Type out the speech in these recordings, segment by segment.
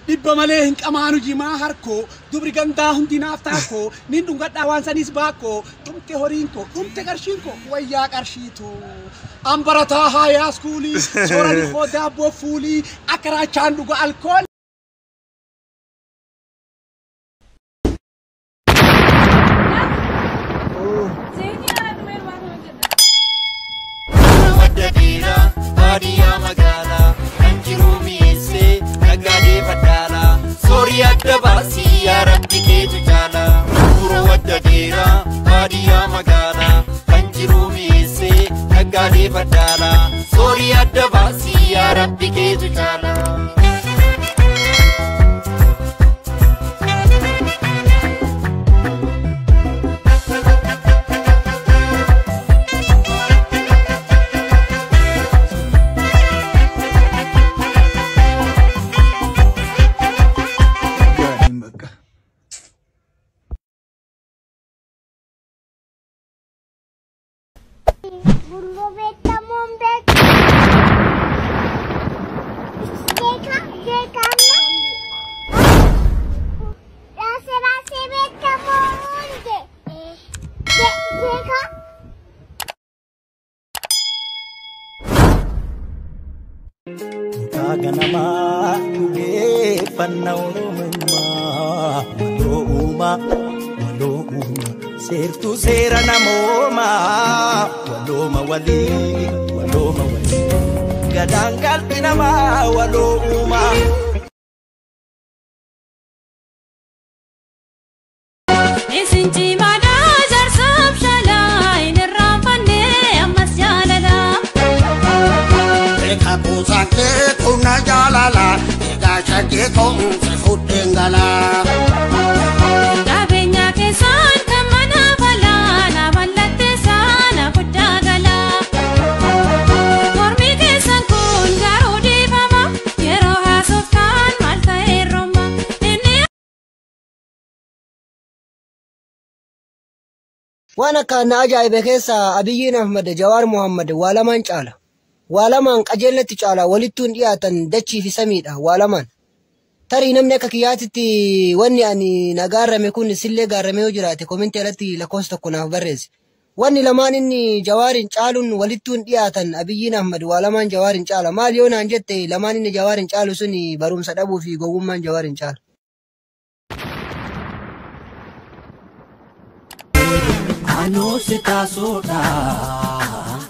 Dhibba malee hin qamaanu jimaa harkoo dubri gandaa hundi naaf taakkoo nin dhungadhaa waan saniis baakkoo dhumte horiin koo dhumte qarshiin koo wayyaa qarshiitu. An barataa haayaa iskuulii soorani koo daabboo fuulii akka raachaan dhuga alkool. Madda dhiiraa baadiyyaa magaalaa kan jiru mi'eessee naggaadee fadhaalaa soorii adda baasii yaa rabbi keetu caalaa. Gurguruu wadda dheeraa baadiyyaa magaalaa kan jiru mi'eessee naggaadee fadhaalaa soorii adda baasii yaa rabbi keetu caalaa. Gaariin bakka. Bullo beekamuun beeku. Jeeka jeekamna. Raase raase beekamuun je. Jeeka. Ganamaa dhugeeffannaa Oromummaa waloo uumaa waloo uumaa seertuu seera namoomaa walooma walii walooma walii gadaan galti namaa waloo uumaa. Isin cimaadhaa jaarsaaf shalaa hin irraanfanne ammas jaalala. Beeka kuusaan kee kuna jaalala egaa shakkii koomse fudheen galaa. Qabeenya keessaan kan mana falaa na mallatteessaa na guddaa galaa. Mormi keessan kun garuu dhiifama yeroo haasoftaan maal ta'ee rooma. Inni Waan akka na ajaa'ibe keessaa Abiyyiin Ahmad Jawaar Muhammad waa lamaan caala. Waa lamaan qajeelatti caala walittuun dhiyaatan dachii fi samiidha waa lamaan. Tarii namni akka kiyyaatitti wanni ani na gaarrame kun sillee gaarrame yoo jiraate komentii alatti lakkoofsa tokko naaf barreessi. Wanni lamaan inni Jawaarin caaluun walittuun dhiyaatan Abiyyiin Ahmad waa lamaan Jawaarin caala. Maal yoo naan jette lamaan inni Jawaarin caalu sun barumsa dhabuu fi gowwummaan Jawaarin caala. Anuu si taasudha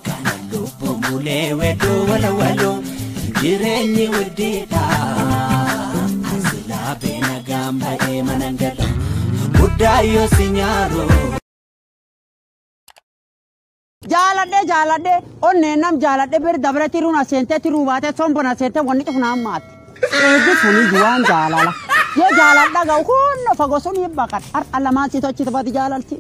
kana lubbuun bulee wedduu walawaloo jireenyi widdiidha. Asilaa beena gaamba'ee mana gala guddaa yoo si nyaaroo. Jaaladhe jaaladhe onneen nam jaaladhe bir dabre tiruun aseente tiruu baate sombon aseente wanni cufu naan maatti. Eeggi suni juwaan jaalala. Yoo jaaladha ga'u kunno fagoo suni baqadha. Har'a lamaan si tochi bati jaalalti.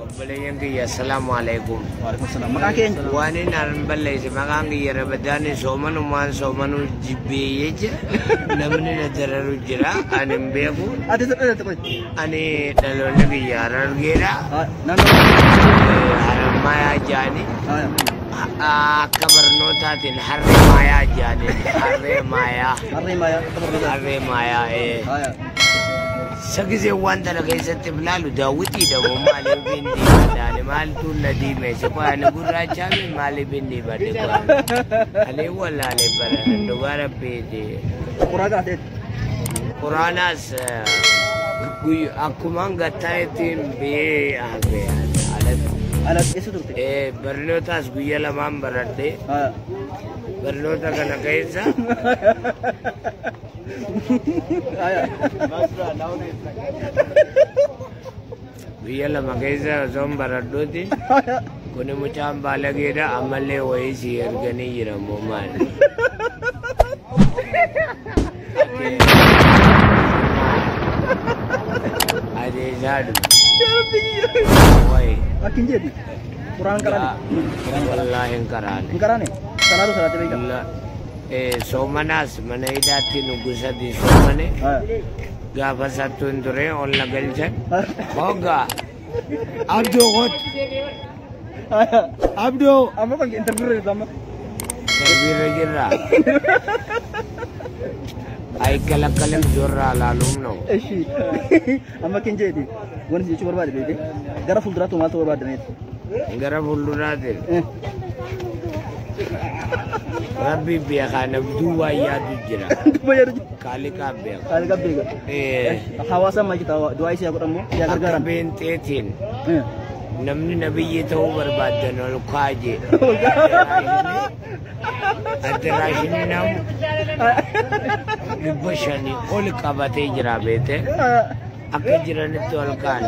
Obboleeyyan kiyya assalaamu alaikum. Waalaikum Maqaan keenya? Waan inni an balleesse maqaan kiyya Rabadaani soomanumaan soomanuu jibbee jecha namni na dararu jira ani hin beeku. Ati isa dhalate qoy. Ani dhaloonni kiyya Harargeedha. Naannoo. Harammayaa jaani. Akka barnootaatiin harree maayaa jaani. Harree maayaa. Harree maayaa akka barnootaati. Harree maayaa. Isa waan tana keessatti ilaalu daawwitiidha moo maaliif hin diimadhaani maaltu na diimeesse qoy ani gurraachaami maaliif hin diimadhe qoy ani wallaalee baran dhugaa rabbiiti. Quraana qarateetti. Quraanaas akkumaan gattaa'eetiin biyee hafe alatti. Alatti eessa turte? Barnootaas guyya lamaan baradhe. Barnoota kana keessa guyya lama keessa osoon baradhuuti kuni mucaan baalageedha ammallee wayii si erganii jira moo maali? Ati isaa dhufe. Wayi. Akkin jedhi. Quraan qaraane. Wallaahi hin qaraane. Hin qaraane? Salaatu salaatee beekaa? Soomanaas mana hidhaatti nu gusati soomane gaafa sattuun ture ol na galchan hoggaa Abdoo kot Abdoo Amma kan interview irra amma. Sirbiirra jirra. Ayikkalakkalim jorra alaaluum na'u. Eshi. Amma kan jedhi wanti jechuu barbaade beekte gara fuulduraatti maaltu barbaadameeti? Gara fuulduraatiin. Rabbi beekaa nabduu waa yaadu jira. Dubbaa yaadu jira. Kaaliqaa beeka. Kaaliqaa beeka. Hawaasa maal jetta du'aa isii haa godhamu yaa gargaaran. Akka beenxeetiin namni nabiyyi ta'uu barbaaddan ol kaajee. Addaraashinni namu 500 ol qabatee jira beete. Akka jiranitti ol kaan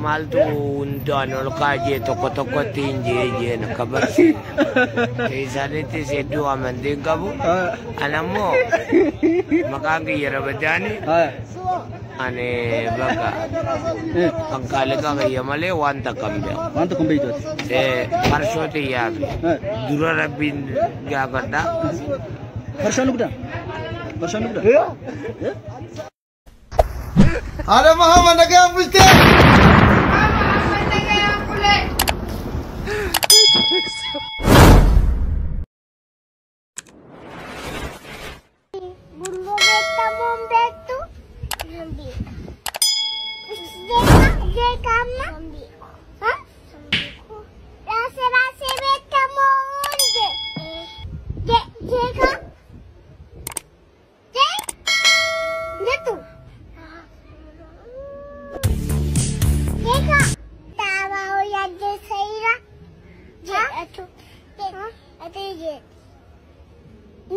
maaltu hundaan ol kaajee tokko tokkotti hin jee jeen akka barsiisa. Isaanittis hedduu amantiin qabu. Ana immoo maqaan kiyya Rabadaani. Ani bakka kan kaaliqa kiyya malee waan takka hin beeku. Waan tokko hin beektu ati. Farshoo xiyyaa fi dura rabbiin gaafadha. Farshoon dhugdaa? Farshoon dhugdaa? Haadha Muhammad nagaan bultee. Bulloo beektamoo hin beektu? Nan beeka. Jeeqa jeeqa amma? Nan beeku. Ha? Nan beeku. Raasee raasee beektamoo hin je jeeqa? Jee? Jettu? Jeeqa? Daawaa hojjatee seera? Jedhatu. Ati jedhi.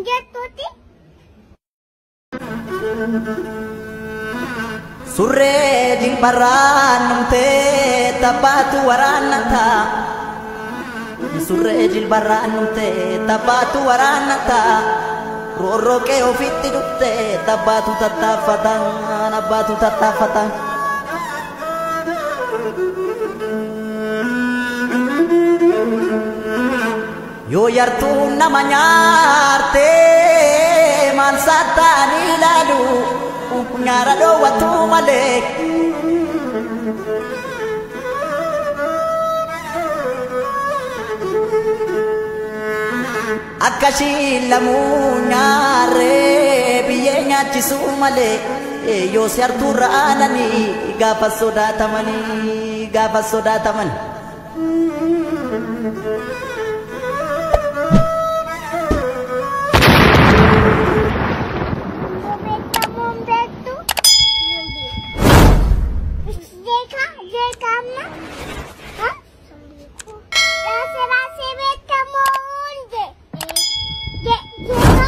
Jettuuti? Surree jilbarraan numtee tabbaatu waraannata. Surree jilbarraan numtee tabbaatu waraannata. Roorroqee ofitti dhuftee tabbaatu tattaaffata abbaatu tattaaffata. Yoo yartuun nama nyaartee maal saataanii ilaalu nyaara dhoowwatu malee. Akkasii lamuu nyaarree biyyee nyaachisuu malee yoo si hartuurra aananii gaafa sodaatamanii gaafa sodaataman. Bulloo beektamoo hin beektu? Nan beeka. Jeeqa jeeqa amma? Ha? Nan beeku. Raasee raasee beektamoo hin je jeeqa?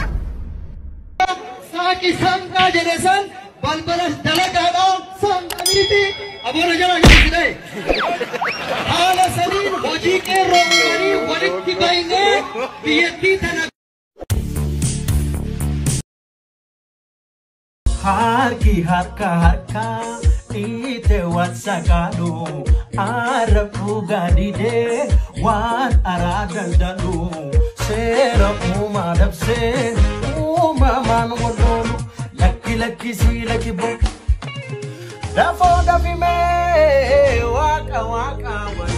Saaqi sangaa jedhe san balbala dalagaadhaa sangaa miti aboona jala jedhe. Haala saniin hojii qeerroo uumanii walitti bahinee biyyattii tana. Harki harka harka dhiite waan saqaalu arrab dhugaa didee waan araa daldalu seera uumaa dabsee uumamaan wal oolu lakki lakkisii lakki bo dafoo dafimee waaqa waaqa wal.